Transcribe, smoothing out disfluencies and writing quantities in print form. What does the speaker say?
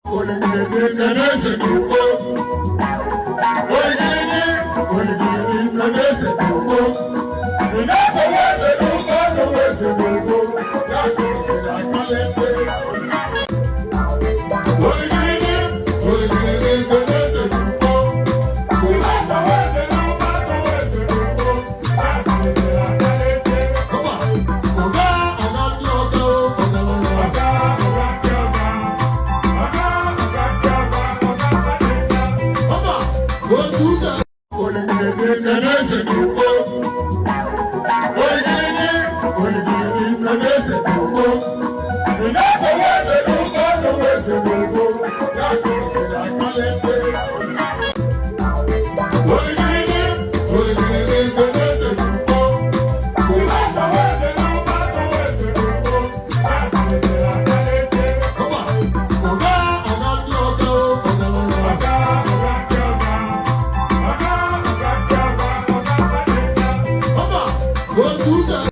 Oligiri n'ugbo. Oligiri, oligiri eze n'ugbo. Ịna-akọwa eze n'ugbo, akọwa eze n'ugbo. Ya kụrụsịrị akalịsị. Oligiri, oligiri eze n'ugbo. Ịna-akọwa eze n'ugbo, akọwa eze n'ugbo. Ya kụrụsịrị akalịsị. Ọba, ọga, ọga ndị ọga, ọgaranya. Ọba, otu ụka. Oligiri eze n'ugbo. Oligiri, oligiri eze n'ugbo. Ịna-akọwa eze n'ugbo, akọwa eze n'ugbo. Ya kụrụsịrị akalịsị. Oligiri, oligiri eze n'ugbo. Ịna-akọwa eze n'ugbo, akọwa eze n'ugbo. Ya kụrụsịrị akalịsị. Ọba, ọga, ọga ndị ọga, ọgaranya. Ọba, otu ụka.